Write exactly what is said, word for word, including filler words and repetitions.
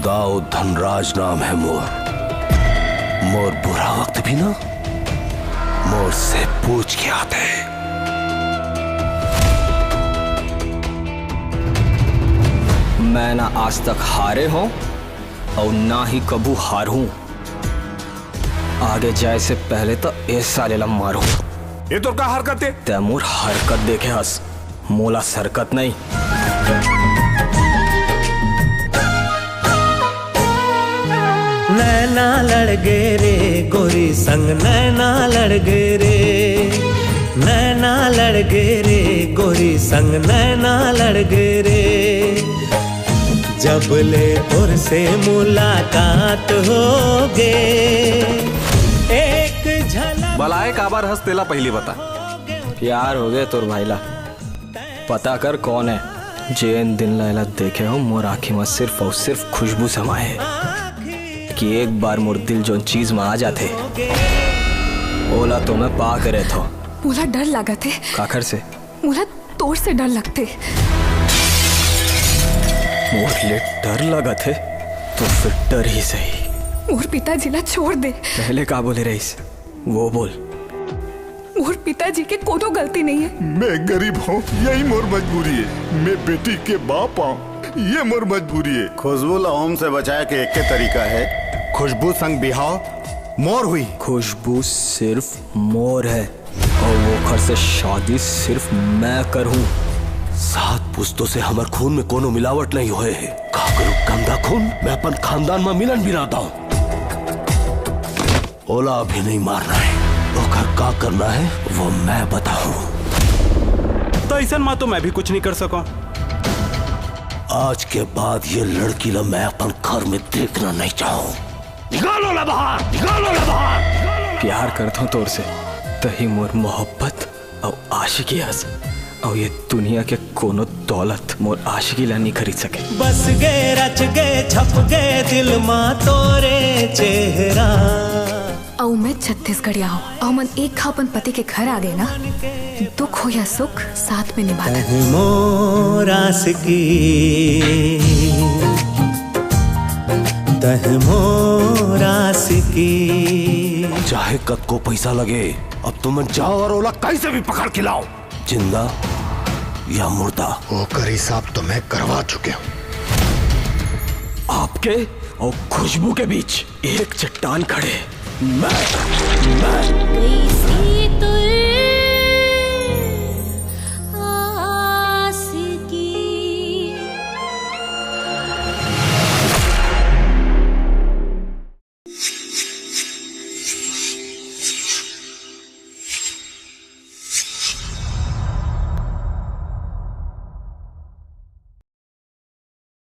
दाऊ धनराज नाम हे मोर। मोर बुरा वक्त भी ना मोर से पूछ के आथे। मैं ना आज तक हारे हों अउ ना ही कभू हारहूं। आगे जाए से पहले तो ए साले ला मारो। ये तोर का हरकत हे? तै मोर हरकत देखे हस, मोला सरकत नहीं। नैना लड़ गे रे गोरी संग, नैना लड़ गे रे, नैना लड़ गे रे गोरी संग, नैना लड़ गे रे। जब ले तोर से मुलाकात हो गे, एक झलक बलाए काबर हस तेला पहिली बता। प्यार हो गे तोर भाई ला। पता कर कौन हे। जेन दिन ला एला देखे हों, मोर आँखी में सिर्फ अउ सिर्फ खुशबू समाए हे कि एक बार मोर दिल जोन चीज में आ जाथे, ओला तो मैं पा के रहथों। मोला डर लागत हे। काखर से? मोला तोर से डर लगथे। मोर ले डर लगत हे, तो फिर डर ही सही। मोर पिताजी ला छोड़ दे। पहले का बोले रहिस, वो बोल। मोर पिताजी के कोनो गलती नहीं हे। मैं गरीब हों, यही मोर मजबूरी हे। मैं बेटी के बाप हों, ये मोर मजबूरी हे। खुशबू ला ओम से बचाए के एके तरीका हे, खुशबू संग बिहाव मोर हुई। खुशबू सिर्फ मोर हे। अउ ओखर से शादी सिर्फ मैं करहूं। सात पुश्तों से हमर खून में कोनो मिलावट नहीं होए हे। का करूं गंदा खून? मैं अपन खानदान में मिलन भी ना दऊं। ओला अभी नहीं मारना हे, ओकर का करना हे वो मैं बताहूं। तो अइसन में तो मैं भी कुछ नहीं कर सकूं। आज के बाद ये लड़की ला मैं अपन घर में देखना नहीं चाहूं। निकालो ला बाहर, निकालो ला बाहर। प्यार करथों तोर से, तही मोर मोहब्बत अउ आशिकी हस, अउ ये दुनिया के कोनो दौलत मोर आशिकी ला नहीं खरीद सके। बस गे, रच गे, छप गे दिल मा तोरे चेहरा। अउ मैं छत्तीसगढ़िया हों, अउ मन एक घा अपन पति के घर आ गे ना, दुख हो या सुख साथ में निभा। तह मोर आशिकी, तह मोर आशिकी। चाहे कतको पैसा लगे, अब तुमन जाव अउ ओला कइसे भी पकड़ के लाव, जिंदा या मुर्दा। ओकर हिसाब तो मैं करवा चुके हों। आपके अउ खुशबू के बीच एक चट्टान खड़े। मैं, मैं।